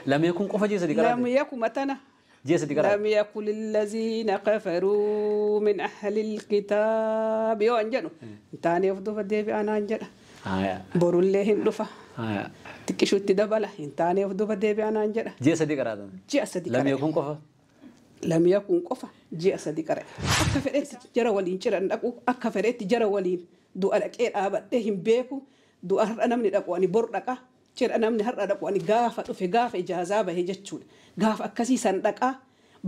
Lam yakun qofa ji'a 3 qaraate. Lam yakun matana. Ji'a 3 qaraate. Lam yakun lillazina kafaruu min ahlil kitaab yoo an jedhu hin taane of duuba deebi'aa naan jedha. Borullee hin dhufa. Xiqqishuutti dabala hin taane of duuba deebi'aa naan jedha. Ji'a 3 qaraatan. Ji'a 3 Lam yakun qofa. Lam yakun qofa ji'a 3 qara'e. Akka fedhetti jara waliin ciran dhaqu, akka fedhetti jara waliin du'a dhaqee dhaabadhee hin beeku. Du'a har'a namni dhaqu ani bor dhaqa. Cira namni har'a dhaqu ani gaafa dhufe gaafa ijaazaa bahe jechuudha. Gaafa akkasii san dhaqaa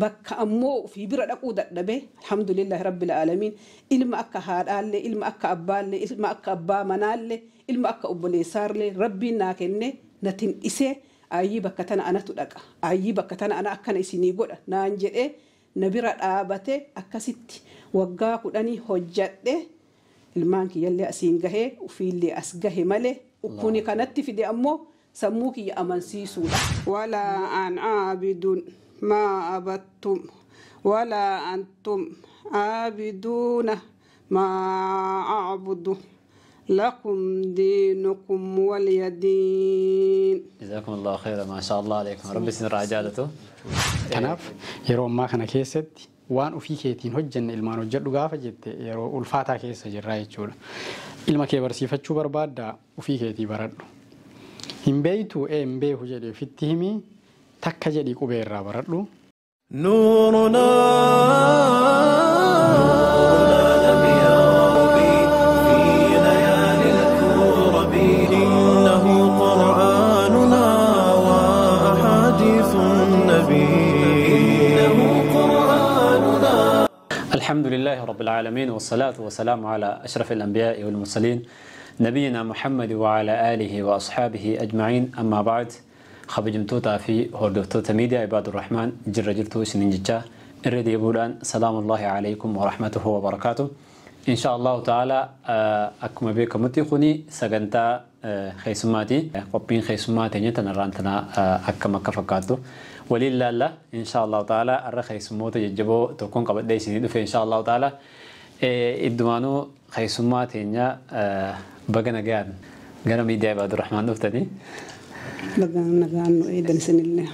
bakka ammoo ofii bira dhaquu dadhabee alhamdulillahi rabbil aalamiin ilma akka haadhaallee, ilma akka abbaallee, ilma akka abbaa manaallee, ilma akka obboleessaallee rabbiin naa kennee natin dhisee ayyii bakka tana anatu dhaqa, ayyii bakka tana ana akkana isinii godha naan jedhee na bira dhaabatee akkasitti waggaa 10 hojjadhe ilmaan kiyyallee asiin gahee ofiillee as gahe malee kuni kanatti fide ammoo sammuu kiyya amansiisuudha. Walaa an aabidun maa abattum walaa antum aabiduuna maa a'budu lakum diinukum waliya diin. Jazakum Allahu khayran, maa shaa Allah alaykum. Rabbi isin irraa jaalatu. Kanaaf yeroo ammaa kana keessatti waan ofii keetiin hojjenne ilmaan hojjedhu gaafa jette yeroo ulfaataa keessa jirra jechuudha. Ilma kee barsiifachuu barbaaddaa ofii keetii baradhu. Hin beektu hin beeku jedhee ofitti himi takka jedhii qubee irraa baradhu. نورنا لم يغب في ليالي الكرب إنه قرآننا وأحاديث النبي إنه قرآننا. الحمد لله رب العالمين والصلاة والسلام على أشرف الأنبياء والمرسلين نبينا محمد وعلى آله وأصحابه أجمعين. أما بعد، خبجمتوتا في هوردوفتوتا ميديا عباد الرحمن جر جرتو سنين جتا الردي بولان سلام الله عليكم ورحمته وبركاته. إن شاء الله تعالى أكما بكم تيخوني سجنتا خيسماتي قبين خيسماتي نتنا رانتنا أكما كفكاتو ولله لا إن شاء الله تعالى الر خيسموت يجبو تكون قبل ليس في إن شاء الله تعالى إدمانو خيسماتي نيا بقنا قاعد قنا ميديا عباد الرحمن نفتني Nagaan nagaan nu eedan isinillee.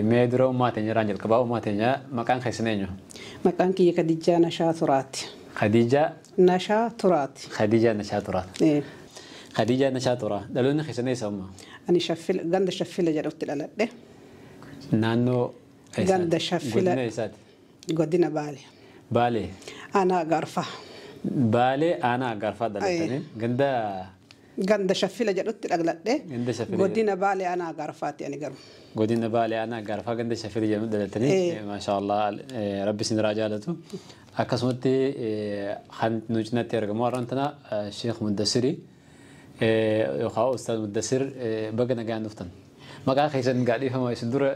Mee dura ummaa teenya irraan jalqabaa ummaa teenya maqaan keessan eenyu? Maqaan kiyya Khadijaa Nashaa Turaati. Khadijaa Nashaa Turaati. Khadijaa Nashaa Turaati. Khadijaa Nashaa Turaa. Dhaloonni keessan eessa ummaa? Ani Shaffila ganda Shaffila jedhutti dhaladhe. Naannoo eessaati? Ganda Shaffila. Godina eessaati? Godina Baalee. Baalee. Aanaa Agaarfaa. Baalee aanaa Agaarfaa dhalattanii ganda Ganda Shaffila jedhutti dhaladhe. Ganda Shaffila. Godina Baalee aanaa Agaarfaati ani garuu. Godina Baalee aanaa Agaarfaa ganda Shaffila jedhamu dhalattanii maashaa Allah rabbi isin irraa jaalatu. Akkasumatti kan nu cinatti argamu har'aan tana Sheekh Muddasirii yookaan Ustaaz Muddasir baga nagaan dhuftan. Maqaa keessan gaadhiifama isin dura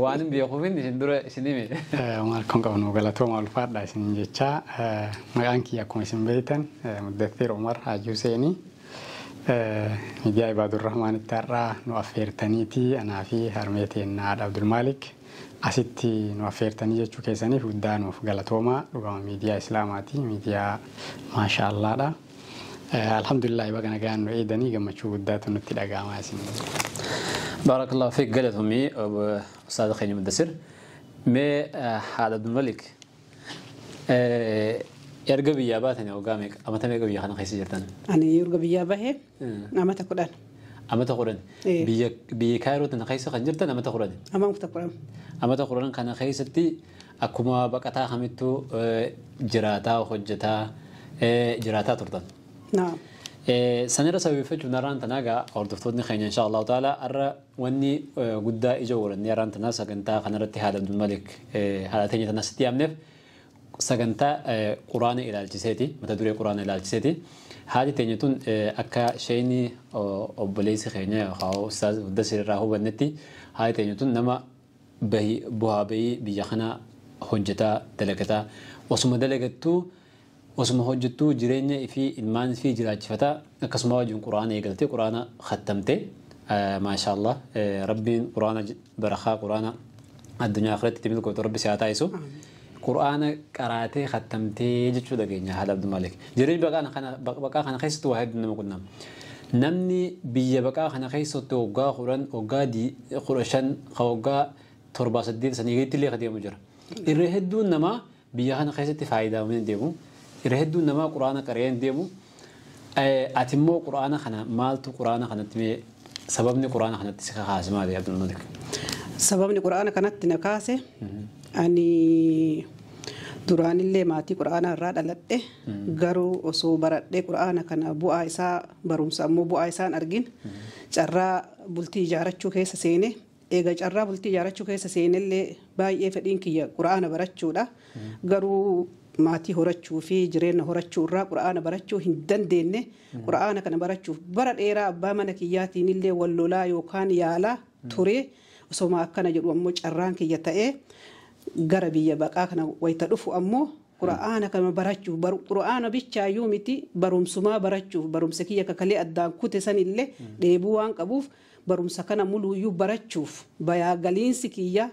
waan hin beekuufin isin dura isin hime. Maal kun qabnu galatooma ulfaadha isin jecha maqaan kiyya akkuma isin beektan Muddathir Umar Haji Huseenii. Miidiyaa Ibaadurrahmaanitti har'aa nu affeertaniiti anaa fi harmee teennaa haadha Abdulmaalik asitti nu affeertanii jechuu keessaniif guddaa nuuf galatoomaa dhugama miidiyaa Islaamaati miidiyaa maasha Allaadha. Alhamdulillah baga nagaan nu eedanii gammachuu guddaatu nutti dhaga'amaa isin. Baarakallahu fiik galatoomii Ustaaz keenya Muddasir. Mee haadha Abdulmalik erga biyyaa baatanii waggaa meeqa amata meeqa biyya kana keessa jirtan? Ani erga biyyaa bahee amata 10. Amata 10. Biyya Kaayiroo tana keessa kan jirtan amata 10. Amata 10. Amata 10 kana keessatti akkuma baqataa kamittuu jiraataa hojjetaa jiraataa turtan. Naam. Sanirra sababeeffachuun har'aan tanaa egaa hordoftoonni keenya insha Allahu ta'ala har'a wanni guddaa ija godhannee har'aan tanaa sagantaa kanarratti haadha Abdulmalik haadha teenya tana sitti yaamneef sagantaa quraana ilaalchiseeti mata duree quraana ilaalchiseeti. Haati teenya tun akka isheen obboleessi keenya yookaan Ustaaz Muddasir irraa hubannetti haati teenya tun nama bu'aa bahii biyya kana hojjetaa dalagataa osuma dalagattuu osuma hojjettuu jireenya fi ilmaan fi jiraachifataa akkasuma wajjin quraana eegaltee quraana khattamtee maasha Allah rabbiin quraana barakaa quraana addunyaa akhiratti itti milkootu rabbi si haa taasisu. Quraana qaraatee khattamtee jechuu dhageenya haadha Abdulmalik. Jireenya baqaa kana keessatti waa hedduu nama qunnama. Namni biyya baqaa kana keessatti waggaa 10, waggaa 15, waggaa 7, 8 sanii gaditti illee deemu jira. Irra hedduun namaa biyya kana keessatti faayidaa hin deemu. Irra hedduun namaa quraana qaree hin deemu. Ati immoo quraana kana maaltu quraana kanatti mee sababni quraana kanatti si kakaase maali Abdul Malik? Sababni quraana kanatti na kaase ani duraanillee maatii quraana irraa dhaladhe garuu osoo baradhee quraana kana bu'aa isaa barumsa ammoo bu'aa isaan argin carraa bultii ijaarachuu keessa seene eega carraa bultii ijaarachuu keessa seenellee baay'ee fedhiin kiyya quraana barachuudha garuu maatii horachuu fi jireenya horachuu irraa quraana barachuu hin dandeenye quraana kana barachuuf bara dheeraa abbaa mana kiyyaatiin illee wal lolaa yookaan yaalaa ture osoma akkana jedhu ammoo carraan kiyya ta'ee gara biyya baqaa kana wayita dhufu ammoo quraana kana barachuuf quraana bichaayyuu miti barumsumaa barachuuf barumsa kiyya kakalee addaan kute sanillee dheebuu waan qabuuf barumsa kana muluuyyuu barachuuf bayaa galiinsi kiyya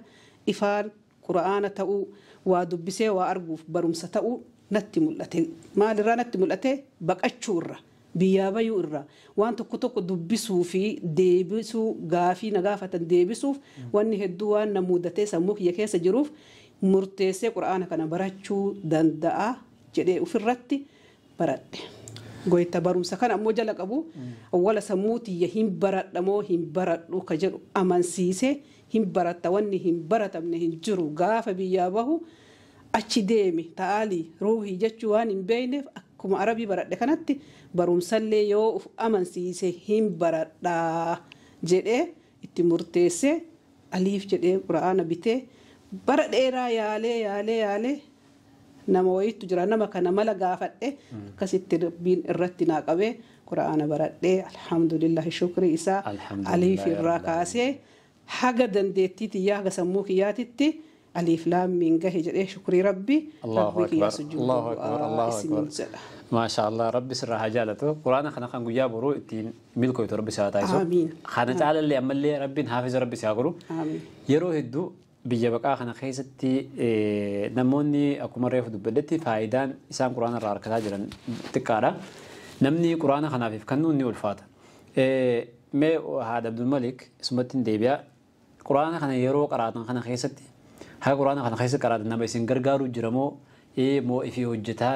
ifaan quraana ta'uu waa dubbisee waa arguuf barumsa ta'uu natti mul'ate maalirraa natti mul'ate baqachuu irra biyyaa bayuu irra waan tokko tokko dubbisuu fi deebisuu gaafii na gaafatan deebisuuf wanni hedduu waan na mudatee sammuu kiyya keessa jiruuf murteessee quraana kana barachuu danda'a jedhee ofirratti baradhe. Goyta barumsa kana ammoo jala qabu awwala sammuu tiyya hin baradha moo hin baradhu ka jedhu amansiisee hin baratta wanni hin baratamne hin jiru gaafa biyyaa bahu achi deemi ta'aalii ruuhii jechuu waan hin beekneef akkuma arabii baradhe kanatti barumsallee yoo of amansiise hin baradhaa jedhee itti murteessee aliif jedhee quraana bitee bara dheeraa yaalee yaalee yaalee nama wayiitu jira nama kana mala gaafadhe akkasitti rabbiin irratti naa qabee quraana baradhee alhamdulillahi shukrii isaa aliif irraa kaasee haga dandeettii tiyyaa haga sammuu kiyyaatitti aliif laammiin gahe jedhee shukrii rabbi rabbi kiyya sujuudu isiniin jedha. Maasha Allah rabbi sirraa haa jaalatu quraana kana kan guyyaa boruu ittiin milkooytu rabbi si haa taasisu. Kana caalallee ammallee rabbiin haafiza rabbi si haa godhu. Yeroo hedduu biyya baqaa kana keessatti namoonni akkuma reefu dubbadhetti faayidaan isaan quraana irraa argataa jiran xiqqaadha. Namni quraana kanaaf kennuun ni ulfaata. Mee haadha Abdul Malik isumatti hin deebi'a. Quraana kana yeroo qaraatan kana keessatti haga quraana kana keessatti qaraatan nama isin gargaaru jira moo moo ifii hojjetaa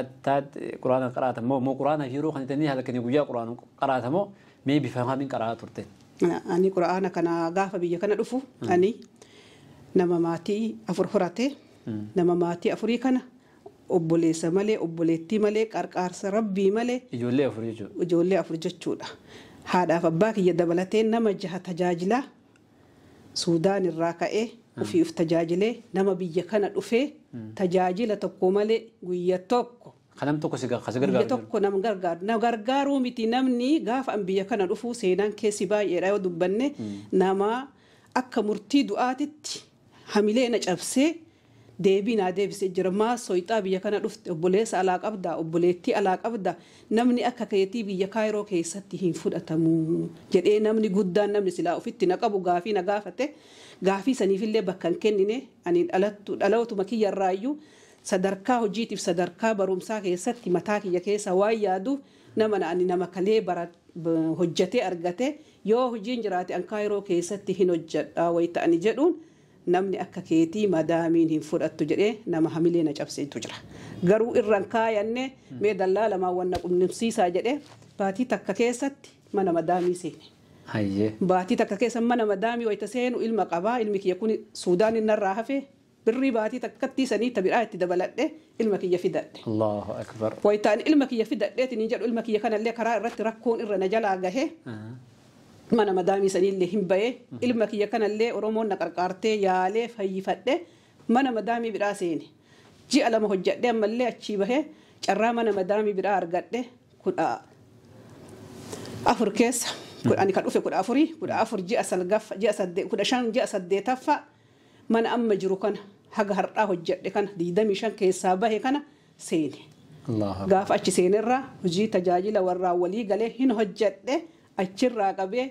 quraana qaraatan moo quraana yeroo kan ittiin halkanii guyyaa quraana qaraata moo mee bifa kamiin qaraa turte? Ani quraana kana gaafa biyya kana dhufu ani nama maatii afur horate nama maatii afurii kana obboleessa malee obboleettii malee qarqaarsa rabbii malee ijoollee afur jechuudha. Ijoollee afur jechuudha. Haadhaaf abbaa kiyya dabalatee nama jaha tajaajilaa Suudaan irraa ka'ee ofii of tajaajilee nama biyya kana dhufee tajaajila tokko malee guyya tokko. Kanam tokko si gargaaru. Guyya tokko nama gargaaru. Na gargaaruu miti namni gaafa an biyya kana dhufuu seenaan keessi baay'eedha yoo dubbanne nama akka murtii du'aatitti hamilee na cabsee deebii naa deebisee jira maa soyixaa biyya kana dhufte obboleessa alaa qabda obboleettii alaa qabda namni akka keetii biyya kaayiroo keessatti hin fudhatamu jedhee namni guddaan namni silaa ofitti na qabu gaafii na gaafate gaafii saniifillee bakka hin kennine ani dhalootuma kiyyarraayyuu sadarkaa hojiitiif sadarkaa barumsaa keessatti mataa kiyya keessa waan yaaduuf nama ani nama kalee hojjatee argate yoo hojiin jiraate an kaayiroo keessatti hin hojjedha wayita ani jedhuun namni akka keetii madaamiin hin fudhattu jedhee nama hamilee na cabseetu jira. Garuu irraan kaayanne mee dallaa lamaan wanna qunnamsiisaa jedhee baatii takka keessatti mana madaamii seene. Baatii takka keessa mana madaamii wayita seenu ilma qabaa ilmi kiyya kun Suudaan innarraa hafe birrii baatii takkatti sanii tabiraa itti dabaladhe ilma kiyya fidadhe. Allahu akbar. Wayitaan ilma kiyya fidadheetiin hin jedhu ilma kiyya kanallee karaa irratti rakkoon irra na jalaa gahe. Mana madaamii saniillee hin bahee ilma kiyya kanallee Oromoon na qarqaartee yaalee fayyifadhe mana madaamii biraa seene. Ji'a lama hojjedhe ammallee achii bahee carraa mana madaamii biraa argadhe 14 keessa ani kan dhufe 14 14 ji'a salgaffa ji'a 15 ji'a 8ffaa mana amma jiru kana haga har'aa hojjedhe kana 25 keessaa bahe kana seene. Gaafa achi seenerraa hojii tajaajila warraa walii galee hin hojjedhe achirraa qabee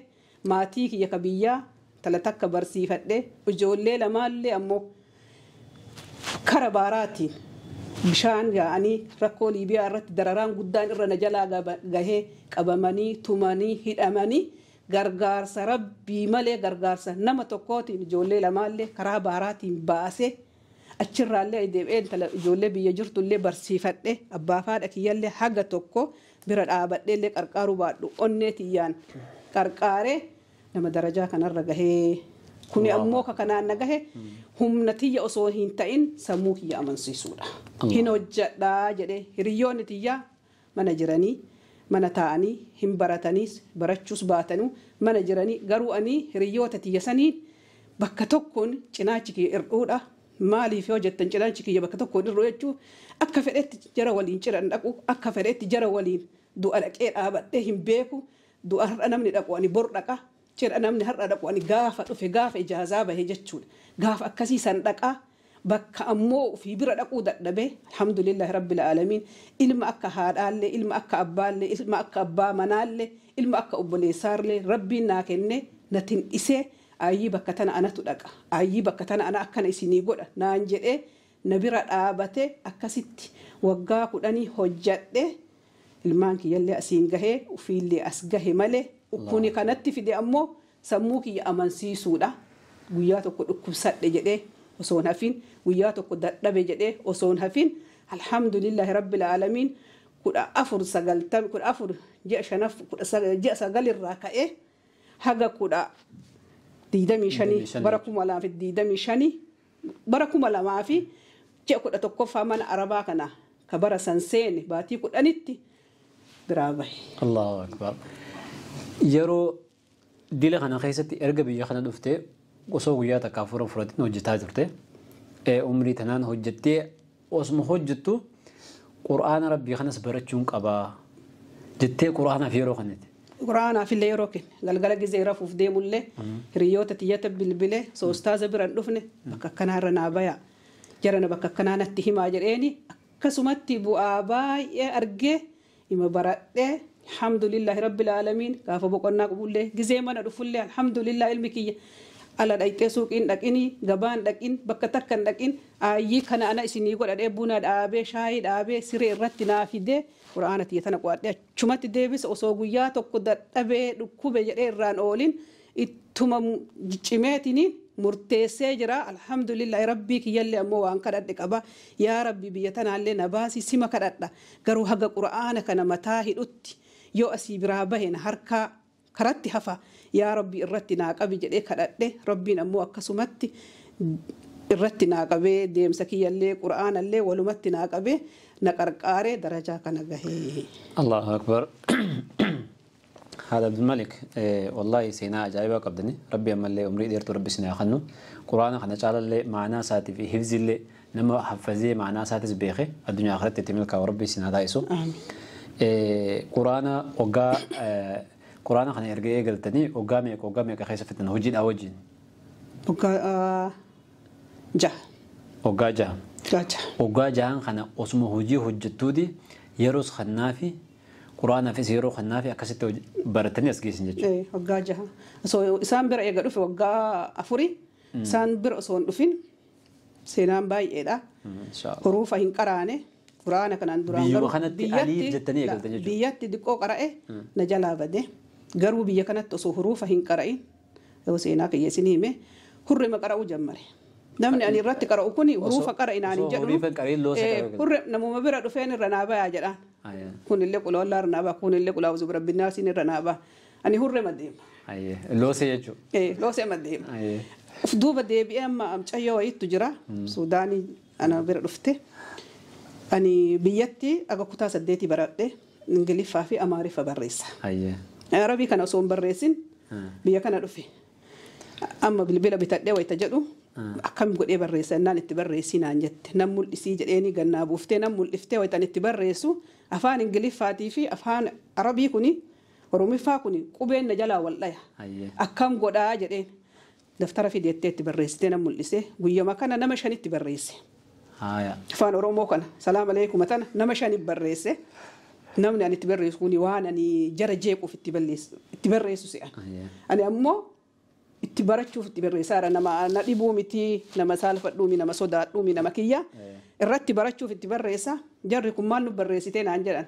maatii kiyya ka biyyaa tala takka barsiifadhe ijoollee lamaallee ammoo kara baaraatiin Bishaan yaa'anii rakkoo Liibiyaa irratti dararaan guddaan irra na jalaa gahee qabamanii tumanii hidhamanii gargaarsa rabbii malee gargaarsa nama tokkootiin ijoollee lamaallee karaa baaraatiin baasee achirraallee deebi'ee intala ijoollee biyya jirtullee barsiifadhe abbaa fi haadha kiyyallee haga tokko bira dhaabadheellee qarqaaruu baadhu onnee tiyyaan qarqaaree nama darajaa kanarra gahee. Kuni ammoo ka kanaan na gahe humna tiyya osoo hin ta'in sammuu kiyya amansiisuudha. Hin hojjedhaa jedhee hiriyoonni tiyyaa mana jiranii mana taa'anii hin barataniis barachuus baatanuu mana jiranii garuu ani hiriyoota tiyya saniin bakka tokkoon cinaachi kiyya irdhuudha. Maaliif yoo jettan cinaachi kiyya bakka tokkoon irdhuu jechuun akka fedhetti jara waliin cidhan dhaqu akka fedhetti jara waliin du'a dhaqee dhaabadhee hin beeku du'a har'a namni dhaqu ani bor dhaqa. Cidha namni har'a dhaqu ani gaafa dhufe gaafa ijaazaa bahe jechuudha. Gaafa akkasii san dhaqaa bakka ammoo ofii bira dhaquu dadhabee alhamdulillahi rabbil aalamiin ilma akka haadhaallee ilma akka abbaallee ilma akka abbaa manaallee ilma akka obboleessaallee rabbiin naa kennee na tindhisee ayyii bakka tana anatu dhaqa ayyii bakka tana ana akkana isinii godha naan jedhee na bira dhaabatee akkasitti waggaa 10 hojjadhe ilmaan kiyyallee asiin gahee ofiillee as gahe malee. Kuni kanatti fide ammoo sammuu kiyya amansiisuudha. Guyyaa tokko dhukkubsadhe jedhee osoo hin hafin, guyyaa tokko dadhabe jedhee osoo hin hafin, alhamdulillahi rabbil aalamiin 14 14 ji'a 5 ji'a 9 irraa ka'ee haga 25 bara 2025 bara 2000 fi ji'a 11ffaa mana Arabaa kana ka bara san seene baatii 10tti biraa bahe. Allahu akbar. Yeroo dila kana keessatti erga biyya kana dhuftee osoo guyyaa takka afur fudhatiin hojjetaa turte. Umrii tanaan hojjettee osuma hojjettu qur'aana rabbii kanas barachuun qabaa jettee qur'aanaaf yeroo kennite. Qur'aanaaf illee yeroo kenne galgala gizee rafuuf deemullee hiriyoota tiyyata bilbilee osoo ustaaza bira hin dhufne bakka akkanaarra naa bayaa jarana bakka akkanaa natti himaa jedheeni akkasumatti bu'aa baay'ee argee ima baradhee. Alhamdulillahi rabbil aalamiin gaafa boqonnaa qabullee gizee mana dhufullee alhamdulillah ilmi kiyya ala dhaqxee suuqiin dhaqinii gabaan dhaqin bakka takka hin dhaqin ayyii kana ana isinii godhadhee buna dhaabee shaayii dhaabee siree irratti naa fidee qur'aana tiyya tana qo'adhee achumatti deebisa osoo guyyaa tokko dadhabee dhukkube jedhee irraan oolin ittuma cimeetiniin murteessee jira. Alhamdulillahi rabbii kiyyallee ammoo waan kadhadhe qaba. Yaa rabbi biyya tanaallee na baasi sima kadhadha garuu haga qur'aana kana mataa hidhutti yoo asii biraa bahe na harkaa karatti hafa yaa rabbi irratti naa qabi jedhee kadhadhe rabbiin ammoo akkasumatti irratti naa qabee deemsa kiyyallee qur'aanallee walumatti naa qabee na qarqaaree darajaa kana gahee. Allahu akbar. هذا عبد الملك والله سينا عجائب قبضني ربي أما اللي عمري ديرت ربي سنا خنو قرآن خنا تعالى اللي معنا ساتي في حفظ اللي نما حفظي معنا ساتي بيخي الدنيا آخرت تتملك وربي سنا دايسو. قرآن وجا قرآن خنا يرجع قلتني وجامك وجامك خيسة فتنة هجين أو هجين. وجا جه. وجا جه. جه. وجا جه خنا اسمه هجي هجتودي يروس خنافي قرآن في سيرو خنافي أكست برتني أسجيس نجوا. إيه وجا جه. سو إنسان برا يقدر في وجا أفوري. إنسان برا صون دفين. سينام باي إيه ده. إن شاء الله. حروفه هنقرانه. قرآن كان عند بيو خنت أليف جتني قلت نجوا. بيات دقو قرأه نجلا بده. قرو بيا كانت تصو حروفه هنقرأه. لو سيناك يسنيمه. هر ما قرأوا جمره. نمني أني رت قرأوا كوني حروف قرأ إن أنا جرو. حروف قرأ لو سكر. هر نمو ما برا دفين الرنابة يا جدعان. كون اللي قلوا الله رنابة كون اللي قلوا زبر بالناس إن الرنابة. أني هر ما ديم. أيه لو سيجو. إيه لو سيما ديم. أيه. في دوبة ديب أما أمشي ويت تجرا سوداني أنا برا رفته. أني بيتي أجا كنت سديتي برده إنجليزي في أماري فبريسة. أيه. عربي كان أصوم بريسين. بيا كان رفي. أما بالبلا بتدي ويتجدوا أكم قد إيه بريسة نان التبريسين عن جت نمول إسيج إني جناب وفتي نمول إفتي ويتن التبريسو أفان إنجليزي فاتي في أفان عربي كوني ورومي فاكوني قبين نجلا والله. أكم قد أجد إيه دفتر في ديت تبريستين نمول إسه ويا ما كان نمشان التبريسة. فان أورومو كان سلام عليكم مثلا نمشان البريسة نمني أن تبريس كوني وأنا أني جرى جيكو في التبريس التبريس سيان. أنا أمو Itti barachuuf itti barreessaara nama na dhibuu miti nama saalfadhuu nama sodaadhuu nama kiyya irratti barachuuf itti barreessa jarri kun maal nu barreessitee naan jedhan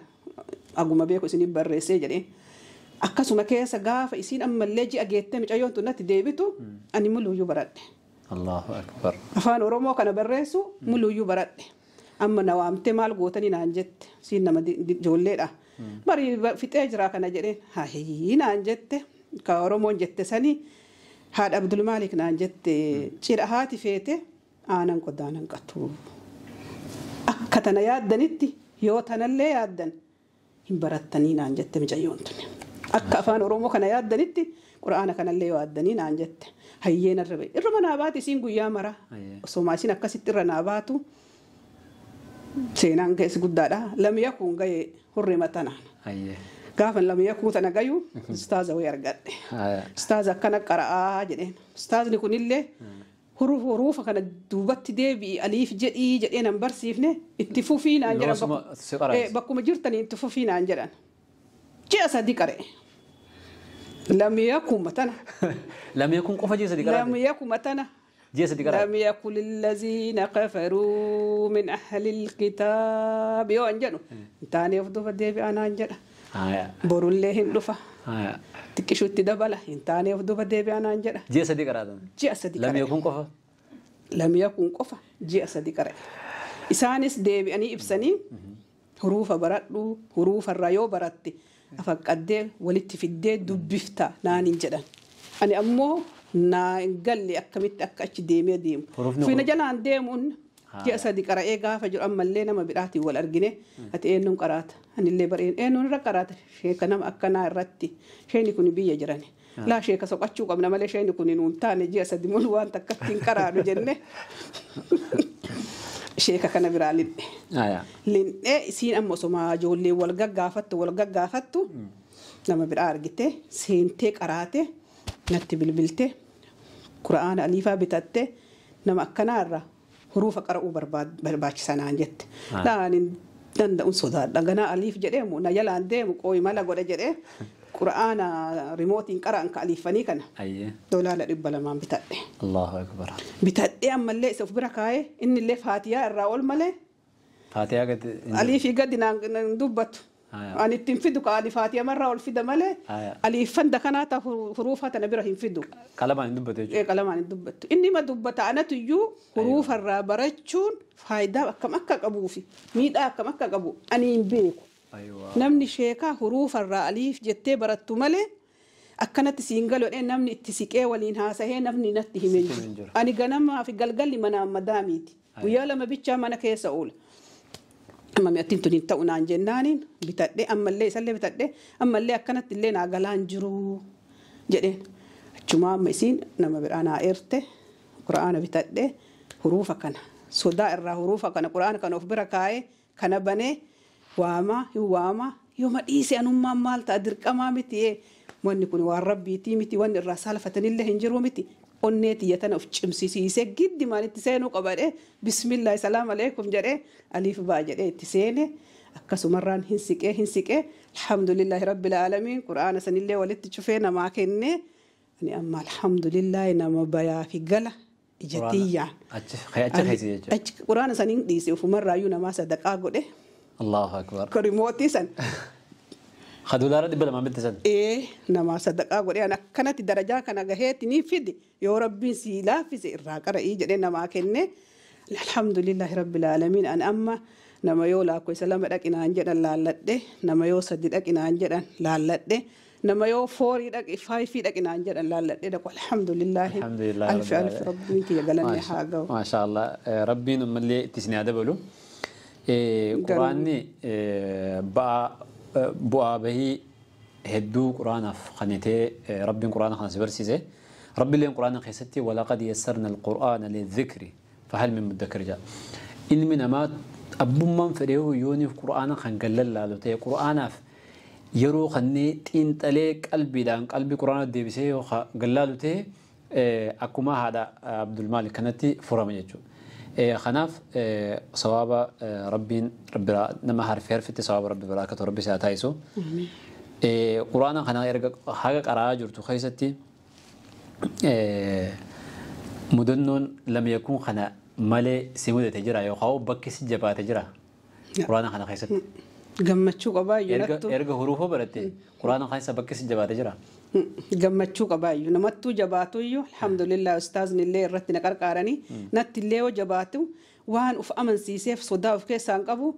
aguma beeku isiniif barreessee jedheen akkasuma keessa gaafa isiin ammallee ji'a geettee mucayyoon tun natti deebitu ani muluuyyuu baradhe. Allahu akbar. Afaan Oromoo kana barreessu muluuyyuu baradhe. Amma na waamtee maal gootanii naan jette siin nama ijoolleedha. Barii fixee jira kana jedheen haayii naan jette ka Oromoon jette sanii haadha Abdulmaalik naan jette cidha haati feete aanan qoddaan hanqatu. Akka tana yaaddanitti yoo tanallee yaaddan hin barattanii naan jette mucayyoon tuni. Akka afaan Oromoo kana yaaddanitti quraana kanallee yoo yaaddanii naan jette hayyeen irra ba'e. Irra naa baati isiin guyyaa mara. Osoo isiin akkasitti irra naa baatu seenaan keessa guddaadha. Lamiyya kun gahee hurrii matanaan. Gaafa lamiyya kuu tana gayu ustaaza wayii argadhe. Ustaaza akkana qara'aa jedheen. Ustaazni kunillee hurufa kana duubatti deebi'i aliif jedhii jedhee nan barsiifne itti fufii naan jedhan. Bakkuma jirtanii itti fufii naan jedhan. Ji'a sadi qara'e. Lamiyya kun matana. Lamiyya kun qofa ji'a sadi qara'e. Lamiyya kun matana. Ji'a sadi qara'e. لم يكن الذين كفروا من أهل الكتاب yoo an jedhu taanee of duuba deebi'aa naan jedha. Borullee hin dhufa. Xiqqishuutti dabala hin taanee of duuba deebi'aa naan jedha. Ji'a sadi qaraatan. Ji'a sadi qara'e. Lamiyya kun qofa. Lamiyya kun qofa ji'a sadi qara'e. Isaanis deebi'anii ibsanii hurufa baradhu hurufarraa yoo baratte afaqqaddee walitti fiddee dubbifta naan hin jedhan. Ani ammoo naa hin galle akkamitti akka achi deemee deemu. Fina jalaan deemuun ji'a sadi qara'ee gaafa jiru ammallee nama biraatiin wal argine ati eenyuun qaraata anillee bareen eenyuun irra qaraata sheeka nama akkanaa irratti sheeni kun biyya jirani. Laa sheeka soqachuu qabna malee sheeni kun nuun taane ji'a sadi mulu waan takkatti hin qaraanu jenne sheeka kana biraa linne. Linnee isiin amma osuma ijoollee wal gaggaafattu nama biraa argite seentee qaraate natti bilbilte qura'aana aliifaa bitatte nama akkanaa irraa hurufa qara'uu barbaachisa naan jette. Laan hin danda'uun sodaadha. Ganaa aliif jedheemu na jalaan deemu qooyi mala godha jedhee qura'aana rimootiin qara'an ka aliifanii kana $200 bitadhe. Allahu akbar. Bitadhee ammallee isa of bira kaa'ee inni illee faatiyaa irraa ol malee. Faatiyaa gadi. Aliifii gadi naan dubbatu. Ani ittiin fidu ka ali faatiyaa marraa ol fida malee aliiffan dakanaa ta hurufa tana bira hin fidu. Qalamaan hin dubbatu jechuudha. Qalamaan hin dubbattu. Inni ma dubbata anatu iyyuu hurufarraa barachuun faayidaa akkam akka qabuu fi miidhaa akkam akka qabu ani hin beeku. Namni sheekaa hurufarraa aliif jettee barattu malee akkanatti siin galu namni itti siqee waliin haasahee namni natti himee jiru. Ani ganamaa fi galgalli mana madaamiiti. Guyyaa lama bichaa mana keessa oola. Amma mi'attiin tun hin ta'u naan jennaaniin bitadhee ammallee isallee bitadhee ammallee akkanatti illee naa galaan jiru jedheen. Achumaa amma isiin nama biraa naa eerte qura'aana bitadhee hurufa kana sodaa irraa hurufa kana qura'aana kana of bira kaa'ee kana banee waamaa hin waamaa yooma dhiise anummaan maal ta'a dirqamaa miti wanni kun waan rabbiitii miti wanni irraa saalfatanillee hin jiru miti. Onnee tiyya tana of cimsisiisee giddi maalitti seenuu qabadhee bismillaahi salaam aleekum jedhee aliif baa jedhee itti seene akkasumarraan hin siqee alhamdulillaahi rabbil aalamiin qura'aana sanillee walitti cufee namaa kennee ani amma alhamdulillaahi nama bayaa fi gala ija tiyyaan. Achi qura'aana saniin dhiise ofumarraayyuu namaa sadaqaa godhe. Allahu akbar. Rimootii san. $200 bitte san. Nama sadaqaa godhee an akkanatti darajaa kana gaheetti ni fide yoo rabbiin sii laaffise irraa qara'ii jedhee namaa kenne alhamdulillahi rabbil aalamiin an amma nama yoo lakkoofsa lama dhaqinaan jedhan laalladhe nama yoo sadi dhaqinaan jedhan laalladhe nama yoo 4 dhaqi 5 dhaqinaan jedhan laalladhe dhaqu alhamdulillahi alfi alfi rabbiin kiyya galanne haa ga'u. Maasha Allah rabbiin ammallee itti isin haa dabalu. Quraanni bu'aa bahii hedduu quraanaaf kanitee rabbiin quraana kana si barsiise rabbiilleen quraana keessatti walaqad yassarna alqur'aana lidhikri fahal min mudakkir jedha. Ilmi namaa abbummaan fedhee yooniif quraana kan gallallaalu ta'e quraanaaf yeroo kannee xiinxalee qalbiidhaan qalbii quraana deebisee yoo gallaalu ta'e akkuma haadha Abdulmaalik kanatti furama jechuudha. Kanaaf sawaaba rabbiin biraa nama harfi harfitti sawaaba rabbi biraa akka ta'u rabbi isaa taasisu. Quraana kana erga haga qara'aa jirtu keessatti Mudannoon lam yakun kana malee si mudate jira yookaan bakki si jabaate jira quraana kana keessatti. Gammachuu qabaayyuu nattu. Erga huruufoo baratte quraana keessa bakki si jabaate jira. Gammachuu qabaayyuu namattuu jabaatuyyuu alhamdulillah ustaazni illee irratti na qarqaaranii natti illee yoo jabaatu waan uf amansiiseef sodaa of keessaa hin qabu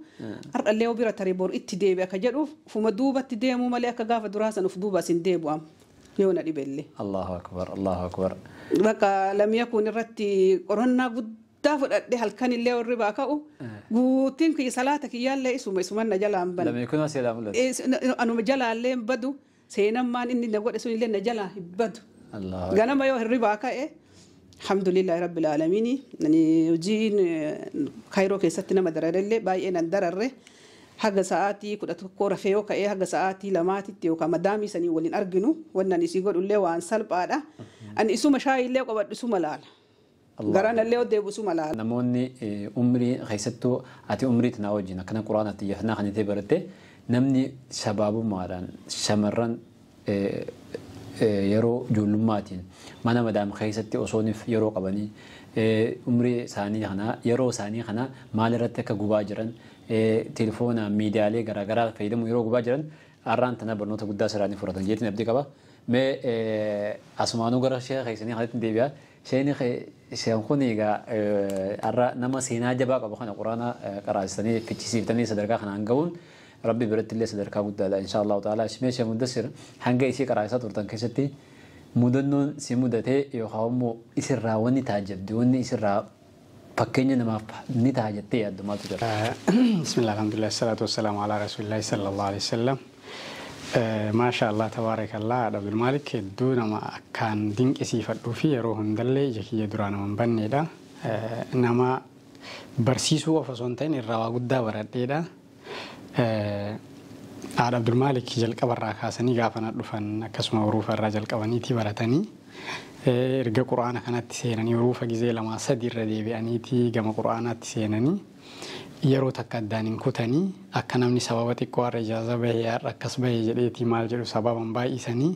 har'allee yoo bira taree bor itti deebi'a akka jedhuuf ufuma duubatti deemuu malee akka gaafa duraa san uf duuba asin deebi'amu yoo na dhibellee. Allahu akbar Allahu akbar. Bakka lam yakun irratti qorannaa guddaa fudhadhe halkan illee warri baa ka'u guutiin kiyya salaata kiyyaallee isuma isuman na jalaan bana. Lam yakun asii mul'atu. Anuma jalaallee hin badu seenammaan inni na godhe sun illee na jalaa hin badu. Ganama yoo hirribaa ka'e alhamdulillahi rabbil aalamiin ani hojiin kaayiroo keessatti nama dararellee baay'ee nan dararre haga sa'aatii 11 rafee yoo ka'ee haga sa'aatii 2tti yookaan madaamii sanii waliin arginu wannan isii godhullee waan salphaadha. Ani isuma shaayillee qabadhu isuma laala. Garanallee yoo deebi'u isuma laala. Namoonni umrii keessattuu ati umrii tanaa wajjin akkana quraana xiyyeeffannaa kan ta'e baratte namni shabaabummaadhaan shamarran yeroo ijoollummaatiin mana madaam keessatti osooniif yeroo qabanii umrii isaanii kana yeroo isaanii kana maal irratti akka gubaa jiran telefoona miidiyaalee garaagaraa fayyadamu yeroo gubaa jiran har'aan tana barnoota guddaa sirraanii fudhatan jeetiin abdii qaba. Mee asumaanuu gara sheeka keessanii kanatti deebi'a. Sheekni kun egaa har'a nama seenaa jabaa qabu kana quraana qaraasisanii fichisiiftanii sadarkaa kanaan gahuun Rabbi biratti illee sadarkaa guddaadha insha Allahu ta'ala. Mee Sheekh Mudassir hanga isii qaraasaa turtan keessatti mudannoon si mudatee yookaan immoo isirraa wanni taajjabde wanni isirraa fakkeenya namaaf ni ta'a jettee yaaddu maaltu jira? Bismillah alhamdulillah salatu wassalamu ala rasulillahi sallallahu alaihi wasallam. Maasha Allah tabaarakallah Abdul Malik hedduu nama akkaan dinqisiifadhuu fi yeroo hundallee ija kiyya duraa nama hin banneedha. Nama barsiisuu qofa osoo hin ta'in irraa waa guddaa baradheedha. Haadha Abdul Malik jalqabarraa kaasanii gaafa na dhufan akkasuma hurufa irraa jalqabaniitii baratanii erga quraana kanatti seenanii hurufa gizee 2 3 irra deebi'aniitii gama quraanaatti seenanii yeroo takka addaan hin kutanii akka namni sababa xiqqoo har'a ijaaza bahee har'a akkas bahee jedheetii maal jedhu sababan baay'isanii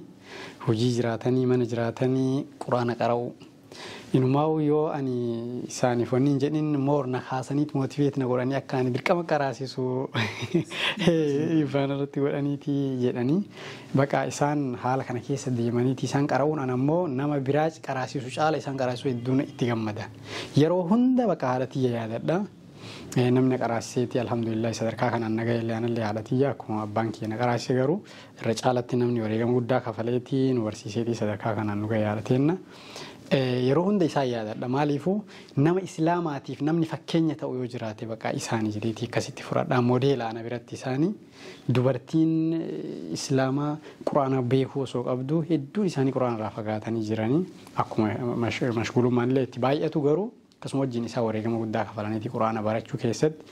hojii jiraatanii mana jiraatanii quraana qara'u. Inumaa'u yoo ani isaaniif wanni hin jedhin moor na kaasaniit mootiveet na godhanii akka ani dirqama qaraasisu ifaan irratti godhaniiti jedhanii baqa isaan haala kana keessa deemaniiti isaan qara'uun an ammoo nama biraa qaraasisu caala isaan qaraasisu hedduun itti gammada. Yeroo hunda baqa haadha tiyya yaadadha. Namni qaraasiseeti alhamdulillah sadarkaa kanaan naga illee anallee haadha tiyya akkuma abbaan kiyya na qaraasise garuu irra caalatti namni wareegama guddaa kafaleeti nu barsiiseeti sadarkaa kanaan nu gahe haadha teenna. Yeroo hunda isaan yaadadha. Maaliifuu nama islaamaatiif namni fakkeenya ta'u yoo jiraate baqa isaanii jedheetii akkasitti fudhadha. Modeela ana biratti isaanii dubartiin islaamaa quraana beekuu osoo qabdu hedduun isaanii quraana irraa fagaatanii jiranii akkuma mashgulummaan illee itti baay'atu garuu akkasuma wajjin isaa wareegama guddaa kafalaniiti quraana barachuu keessatti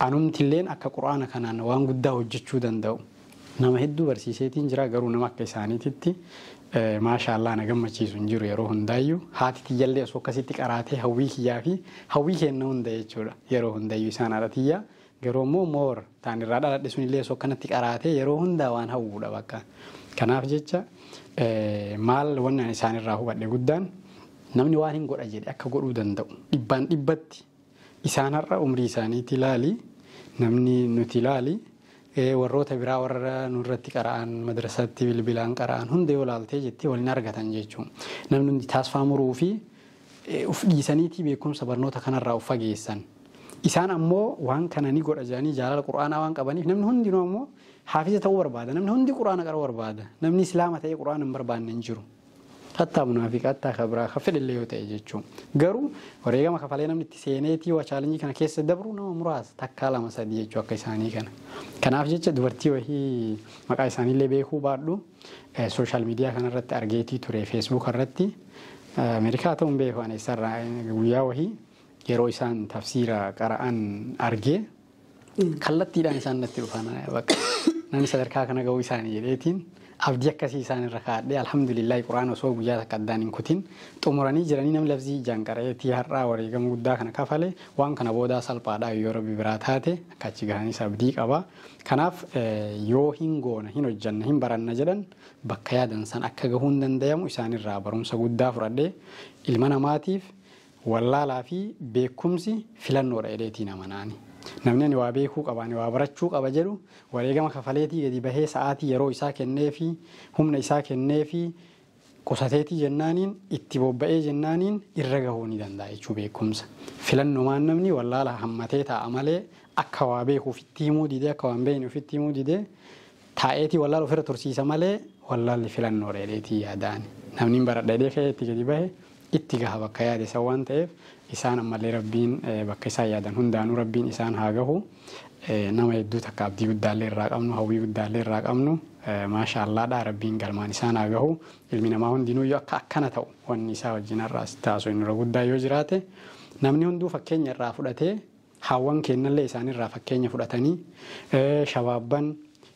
anumtilleen akka quraana kanaan waan guddaa hojjechuu danda'u nama hedduu barsiiseetiin jira garuu nama akka isaaniititti maashaallah na gammachiisu hin jiru yeroo hundaayyuu haati tiyyallee osoo akkasitti qaraatee hawwii kiyyaa fi hawwii kenna hunda jechuudha yeroo hundaayyuu isaan haadha tiyyaa garuu immoo moor taan irraa dhaladhe sunillee osoo akkanatti qaraatee yeroo hundaa waan hawwuudha bakka. Kanaaf jecha maal wanni ani isaan irraa hubadhe guddaan namni waan hin godha jedhe akka godhuu danda'u dhibbaan dhibbatti isaan har'a umrii isaaniitti ilaali namni nuti ilaali warroota biraa warra nurratti qara'an madrasaatti bilbilaan qara'an hunda yoo laaltee jettee waliin argatan jechuun namni hundi taasifaa muruu fi uf dhiisaniitii beekumsa barnoota kanarraa uf fageessan. Isaan ammoo waan kana ni godha jedhanii jaalala quraanaa waan qabaniif namni hundinuu ammoo haafiza ta'uu barbaada namni hundi quraana qara'uu barbaada namni islaama ta'ee quraana hin barbaanne hin jiru. Hattaa munaafiqa hattaa kabraa ka fedhillee yoo ta'e jechuun garuu wareegama kafalee namni itti seeneetii waa chaalenjii kana keessa dabru nama muraasa takkaa 2 3 jechuu akka isaanii kana. Kanaaf jecha dubartii wahii maqaa isaaniillee beekuu baadhu sooshaal miidiyaa kanarratti argeetii ture feesbuuk irratti Ameerikaa ta'uun beeku ani isarraa guyyaa wahii yeroo isaan tafsiira qara'an argee kallattiidhaan isaan natti dhufan bakka namni sadarkaa kana ga'uu isaanii jedheetiin Abdii akkasii isaan irra kaa'adhee alhamdulillahi quraana osoo guyyaa takka addaan hin kutin xumuranii jiranii namni labsii ijaan qara'eetii har'aa wareegama guddaa kana kafale waan kana boodaa salphaadhaa yoo rabbi biraa taate akka achi gahanis abdii qaba. Kanaaf yoo hin goona hin hojjanna hin baranna jedhan bakka yaadan san akka gahuu hin dandayamu isaanirraa barumsa guddaa fudhadhee ilma namaatiif wallaalaa fi beekumsi filannoodha jedheetiin amanaani. Namni ani waa beekuu qaba, ani waa barachuu qaba jedhu wareegama kafaleetii gadi bahee sa'aatii yeroo isaa kennee fi humna isaa kennee fi qusateetii jennaaniin itti bobba'ee jennaaniin irra gahuu ni danda'a jechuu beekumsa. Filannumaan namni wallaala hammatee taa'a malee akka waa beeku ofitti himuu didee akka waan beekne ofitti himuu didee taa'eetii wallaala ofirra tursiisa malee wallaalli filannoodha jedheetii yaadaan. Namni hin baradha jedhee ka'ee itti gadi bahe itti gaha bakka yaade san waan ta'eef isaan ammallee rabbiin bakka isaan yaadan hundaanuu rabbiin isaan haa gahu. Nama hedduu takka abdii guddaallee irraa qabnu hawwii guddaallee irraa qabnu maashaallaadha rabbiin galmaan isaan haa gahu. Ilmi namaa hundinuu yoo akka akkana ta'u wanni isaa wajjin har'aas taasisu inni irra guddaa yoo jiraate namni hunduu fakkeenya irraa fudhatee hawwan kennallee isaanirraa fakkeenya fudhatanii shabaabban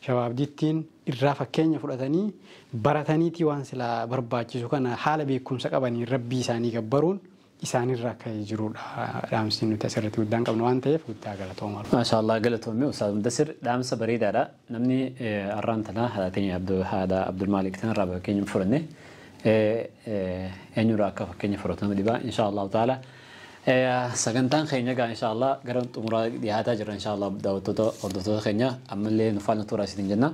shabaabdittiin irraa fakkeenya fudhatanii barataniitii waan silaa barbaachisu kana haala beekumsa qabanii rabbii isaanii gabbaruun isaanirraa akka jirudha dhaamsi nuti asirratti guddaan qabnu waan ta'eef guddaa galatooma. Maashaallah galatoomii Ustaaz Mudassir dhaamsa bareedaadha. Namni arraan tanaa haadha teenya haadha Abdulmaalik tanarraa fakkeenya fudhanne eenyurraa akka fakkeenya fudhatu nama dhibaa inshaallahu ta'ala. Sagantaan keenya egaa inshaallah gara xumuraa dhiyaataa jirra inshaallah daawwattoota hordoftoota keenya ammallee nu faana turaa isin jenna.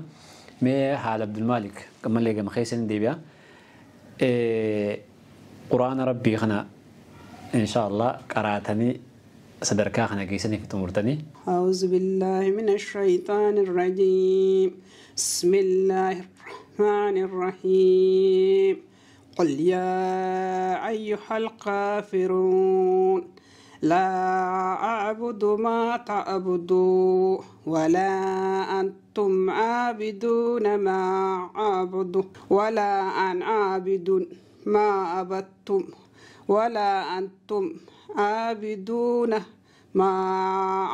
Mee haala Abdulmaalik ammallee gama keessa ni deebi'a. Quraana rabbii kana inshaallah qaraatanii sadarkaa kana geessanii fi xumurtanii. أعوذ بالله من الشيطان الرجيم بسم الله الرحمن الرحيم قل يا أيها الكافرون لا أعبد ما تعبدون ولا أنتم عابدون ما أعبد ولا أنا عابد ما عبدتم ولا أنتم عابدون ما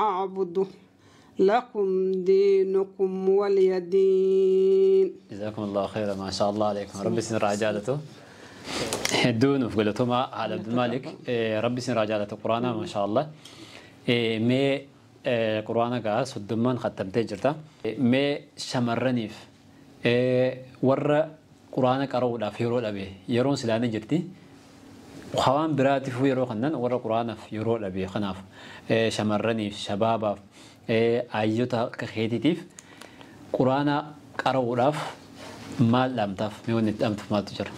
أعبد لكم دينكم ولي دين. جزاكم الله خيرا ما شاء الله عليكم ربي سن رجالته هدون وفقلتهما على عبد المالك ربي سن رجالته قرانا ما شاء الله مي قرانا قاس والدمان ختمت جرتا مي شمرنيف ور قرانا قروا في رو أبي يرون سلانة جرتي وخوان براتي في رو خنن ور قرانا في رو أبي خناف شمرنيف شبابا أيوتا كخيتيف قرانا قروا مال لامتاف ميون أمتف ما تجر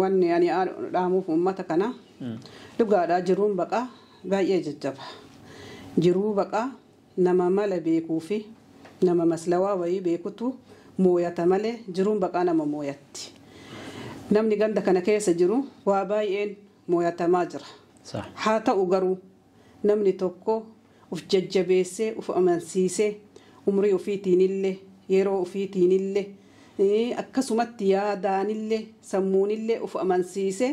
Wanni ani dhaamuuf uummata kana dhugaadhaa jiruun baqaa baay'ee jajjaba. Jiruu baqaa nama mala beekuu fi nama maslawaa wayii beekutu mooyata malee jiruun baqaa nama mooyatti. Namni ganda kana keessa jiru waa baay'een mooyatamaa jira. Haa ta'u garuu namni tokko uf jajjabeessee uf amansiisee umrii ofiitiinillee yeroo ofiitiinillee akkasumatti yaadaanillee sammuunillee uf amansiisee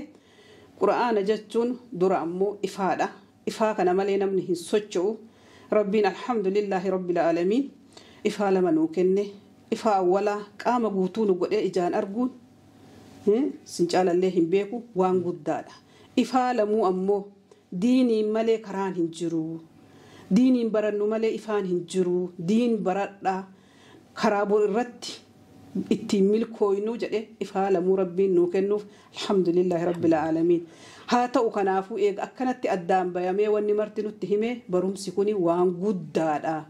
qura'aana jechuun dura ammoo ifaadha. Ifaa kana malee namni hin socho'u. Rabbiin alhamdulillahi rabbil aalamiin ifaa lama nuu kenne ifaa awwalaa qaama guutuu nu godhee ijaan arguun sincaalallee hin beeku waan guddaadha. Ifaa lamuu ammoo diiniin malee karaan hin jiru. Diiniin barannu malee ifaan hin jiru. Diin baradhaa karaa bor irratti ittiin milkooynu jedhe ifaa lamuu rabbiin nuu kennuuf alhamdulillahi rabbil aalamiin. Haa ta'u kanaafuu eega akkanatti addaan bayamee wanni marti nutti hime barumsi kuni waan guddaadha.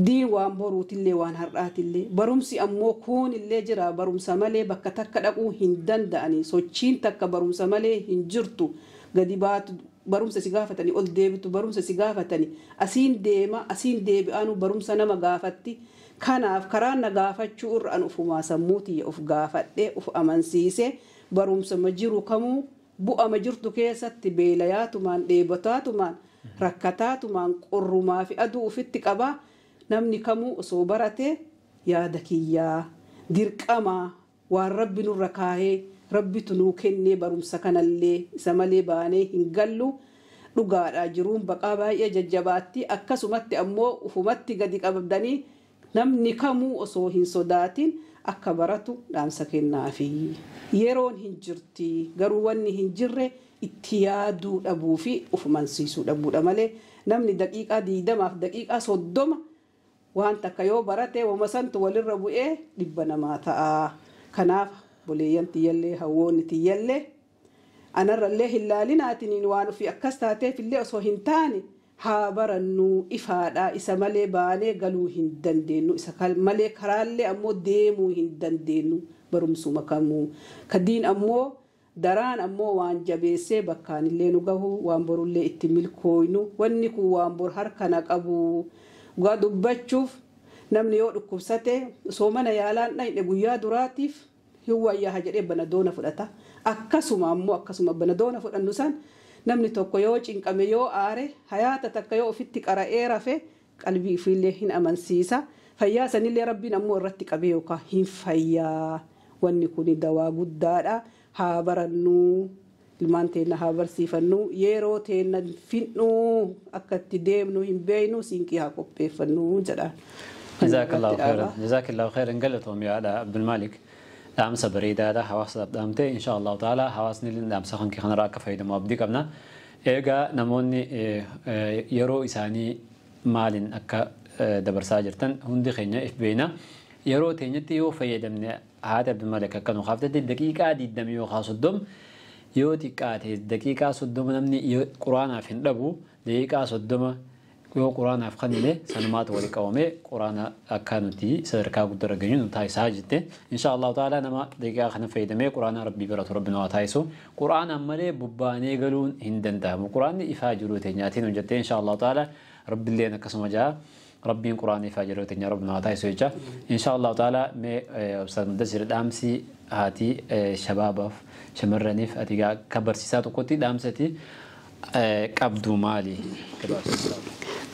Diin waan boruutillee waan har'aatillee barumsi ammoo kuunillee jira barumsa malee bakka takka dhaquu hin danda'ani sochiin takka barumsa malee hin jirtu gadi baatu barumsa si gaafatani ol deebitu barumsa si gaafatani asiin deema asiin deebi'aanu barumsa nama gaafatti. Kanaaf karaa na gaafachuu irra an ufumaa sammuutii of gaafadhee of amansiisee barumsa ma jiru kamuu bu'ama jirtu keessatti beelayaatumaan dheebotaatumaan rakkataatumaan qorrumaa fi aduu ofitti qabaa namni kamuu osoo barate yaada kiyyaa dirqamaa waan rabbi nurra kaahee rabbitu nuu kennee barumsa kanallee isa malee baanee hin gallu. Dhugaadhaa jiruun baqaa baay'ee jajjabaatti akkasumatti ammoo ufumatti gadi qabdanii Namni kamuu osoo hin sodaatin akka baratu dhaamsa kennaafi. Yeroon hin jirti garuu wanni hin jirre itti yaaduu dhabuu fi ufumansiisuu dhabuudha malee namni daqiiqaa 20 daqiiqaa 30 waan takka yoo barate wama santu walirra bu'ee 100 namaa ta'a. Kanaaf boleeyyan tiyyallee hawwoonni tiyyallee anarrallee hin laalinaatiniin waan ofii akkas taateef illee osoo hin taane haa barannuu ifaadha isa malee baanee galuu hin dandeenyu isa malee karaallee ammoo deemuu hin dandeenyu barumsuma kamuu kadiin ammoo daraan ammoo waan jabeessee bakkaanillee nu gahu waan borullee itti milkooynu wanni kun waan bor harka na qabu dhugaa dubbachuuf namni yoo dhukkubsate osoo mana yaalaan dhayne guyyaa duraatiif hin wayyaa jedhee banadoona fudhata akkasuma ammoo akkasuma banadoona fudhannu san namni tokko yoo cinqame yoo aare hayaata takka yoo ofitti qara'ee rafe qalbii ofiillee hin amansiisa fayyaa sanillee rabbiin ammoo irratti qabee yookaan hin fayyaa wanni kun dawaa guddaadha haa barannuu ilmaan teenna haa barsiifannu yeroo teenna finnu akka itti deemnu hin beeynu siinqii haa qopheeffannu jedha. Jazakallahu khairan. Jazakallahu khairan galatoom yaada Abdul Malik. Dhaamsa bareedaadha hawaasaaf dhaamte insha Allahu ta'ala hawaasni illee dhaamsa kan kanarraa akka fayyadamu abdii qabna. Egaa namoonni yeroo isaanii maaliin akka dabarsaa jirtan hundi keenya if beekna. Yeroo teenyatti yoo fayyadamne haati Abdul Malik akka nu kaaftetti daqiiqaa 20 yookaan 30 yoo xiqqaate daqiiqaa 30 namni quraanaaf hin dhabu daqiiqaa 30 yoo quraanaaf kennine sanumaatu wali qabamee quraana akka nuti sadarkaa guddaa irra geenyu nu taasisaa jette. Insha Allahu ta'ala nama daqiiqaa kana fayyadamee quraana rabbii baratu rabbi nu haa taasisu. Quraanaan malee bubbaanee galuun hin danda'amu. Quraanni ifaa jiruu teenyaatiin hojjette insha Allahu ta'ala rabbilleen akkasuma jaa rabbiin quraana ifaa jiruu teenya rabbi nu haa taasisu jecha. Insha Allahu ta'ala mee Ustaaz Mudassir dhaamsi haati shabaabaaf shamarraniif ati akka barsiisaa tokkotti dhaamsati qabdu maali?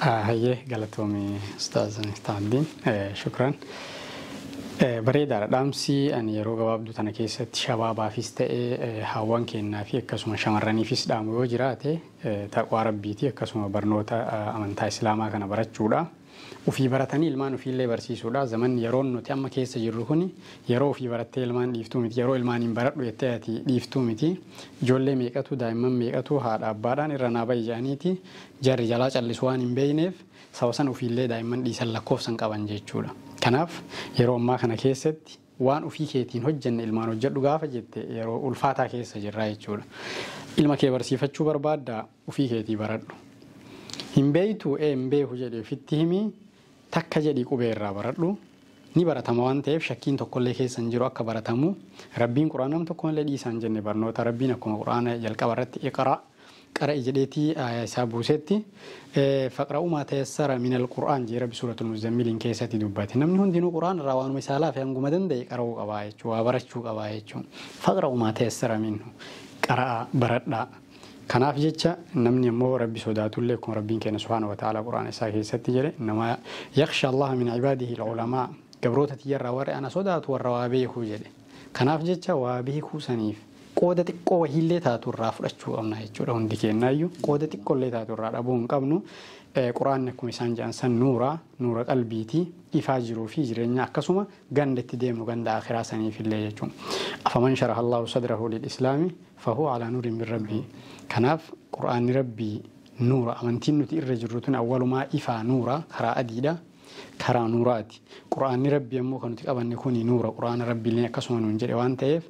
Hayyee galatoomii Ustaaz Taaddiin shukran. Bareedaadha dhaamsi ani yeroo gabaabduu tana keessatti shabaabaafis ta'ee hawwan kennaa fi akkasuma shamarraniifis dhaamu yoo jiraate taqwaa rabbiiti akkasuma barnoota amantaa islaamaa kana barachuudha. Ufii baratanii ilmaan ofiillee barsiisuudha. Zamanni yeroon nuti amma keessa jirru kuni yeroo ofii barattee ilmaan dhiiftuu miti yeroo ilmaan hin baradhu jettee ati dhiiftuu miti. Ijoollee meeqatu daa'imman meeqatu haadha abbaadhaan irra naa bahi jedhaniiti jarri jalaa callisu waan hin beekneef saba sana ofiillee daa'imman dhiisan lakkoofsan qaban jechuudha. Kanaaf yeroo ammaa kana keessatti waan ofii keetiin hojjenne ilmaan hojjedhu gaafa jette yeroo ulfaataa keessa jirra jechuudha. Ilma kee barsiifachuu barbaaddaa ofii keetii baradhu. Hin beektu hin beeku jedhee ofitti himi takka jedhii qubee irraa baradhu. Ni baratama waan ta'eef shakkiin tokkollee keessa hin jiru akka baratamu. Rabbiin quraana nam tokkollee dhiisaa hin jenne barnoota rabbiin akkuma quraana jalqaba irratti iqra qara'i jedheetii isaa buusetti faqra'u maa tayassara min alqur'aan jee rabbi suuratul muzammiliin keessatti dubbate. Namni hundinuu qur'aan irraa waanuma isaa laafe hanguma danda'e qara'uu qabaa jechuudha waa barachuu qabaa jechuudha. Faqra'u maa tayassara minhu qara'a baradhaa. Kanaaf jecha namni ammoo rabbi sodaatullee akkuma rabbiin keenya subhaana wa ta'ala qur'aana isaa keessatti jedhe nama yakhsha Allaha min ibaadihi al-ulamaa gabroota tiyyarraa warri ana sodaatu warra waa beekuu jedhe. Kanaaf jecha waa beekuu saniif qooda xiqqoo wahiillee taatu irraa fudhachuu qabna jechuudha hundi keenyaayyuu qooda xiqqoollee taatu irraa dhabuu hin qabnu. Quraanni akkuma isaan jedhan san nuura nuura qalbiiti ifaa jiruu fi jireenya akkasuma ganda itti deemnu ganda akhiraa saniifillee jechuudha. Afaman sharaha Allahu sadrahu lil-islaami fahuwa alaa nuurin min rabbii. Kanaaf quraanni rabbii nuura amantiin nuti irra jirru tun awwalumaa ifaa nuura karaa adiidha. Karaa nuuraati. Quraanni rabbii ammoo kan nuti qabanne kuni nuura quraana rabbiillee akkasuma nuun jedhe waan ta'eef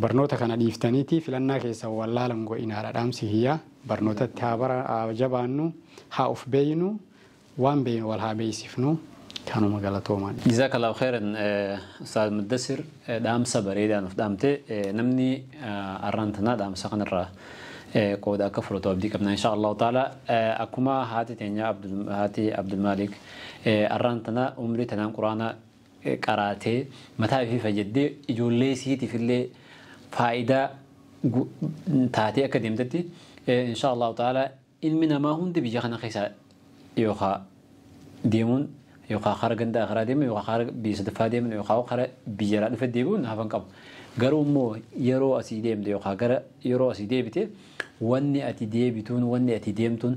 barnoota kana dhiiftaniiti filannaa keessan wallaalan go'inaadha dhaamsi hiyyaa barnootatti haa jabaannu haa of beeynu waan beeynu wal haa beeysifnu kanuma galatoomaa. Jazakallahu khairan Ustaaz Mudassir dhaamsa bareedaa nuuf dhaamte namni arraan tanaa dhaamsa kanarraa qooda akka fudhatu abdii qabna insha Allahu ta'ala akkuma haati teenya haati Abdul Malik arraan tanaa umrii tanaan quraana qaraatee mataa ifii fayyadee ijoollee isiitiif illee faayidaa taatee akka deemtetti insha Allahu ta'ala ilmi namaa hundi biyya kana keessa yookaan deemuun yookaan karaa ganda karaa deemuun yookaan karaa biyya sadaffaa deemuun yookaan karaa biyya dhufe deemuun hafan qabu. Garuu immoo yeroo asii deemte yookaan gara yeroo asii deebite wanni ati deebituun wanni ati deemtuun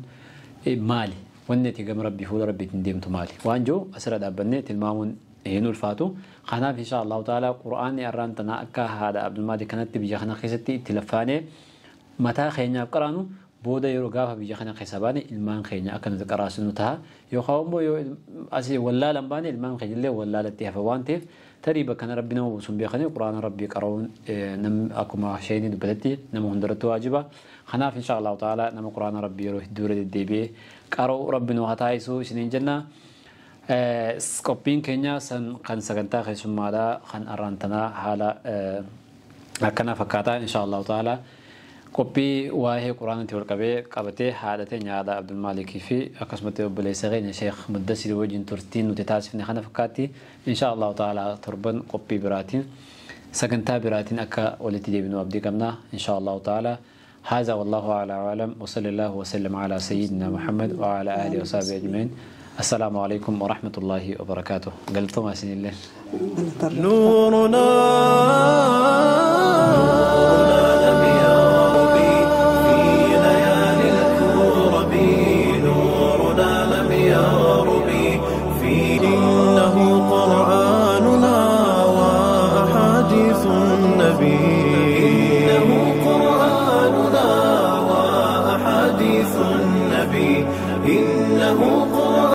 maali? Wanni ati gama rabbii fuula rabbiitiin deemtu maali? Waan jiru asirra dhaabbannee tilmaamuun hin ulfaatu. Kanaaf insha Allahu ta'ala qura'aanni arraan tanaa akka haadha Abdulmaalik kanatti biyya kana keessatti itti laffaanee mataa keenyaaf qaraanu booda yeroo gaafa biyya kana keessa baane ilmaan keenya akka nuti qaraasinu ta'a. Yookaan immoo yoo asii wallaalan baane ilmaan keenya illee wallaalatti hafa waan ta'eef tarii bakka kana rabbi nama buusuun beekanii quraana rabbii qara'uun akkuma isheen dubbatetti nama hundarratti waajiba. Kanaaf insha Allahu ta'ala nama quraana rabbii yeroo hedduu irra deddeebi'ee qara'u rabbi nu haa taasisu isiniin jenna. Qophiin keenya kan sagantaa keessummaadhaa kan arraantanaa haala akkana fakkaataa insha Allahu ta'ala. Qophii waa'ee quraanatti wal qabee qabatee haadha teenya haadha Abdulmaalikii fi akkasumatti obboleessa keenya Sheekh Muddasir wajjin turtiin nuti taasifne kana fakkaatti insha Allahu ta'ala torban qophii biraatiin sagantaa biraatiin akka walitti deebinu abdii qabna insha Allahu ta'ala. هذا والله أعلى وأعلم وصلى الله وسلم على سيدنا محمد وعلى آله وصحبه أجمعين. السلام عليكم ورحمة الله وبركاته. قلتم سن الله. نورنا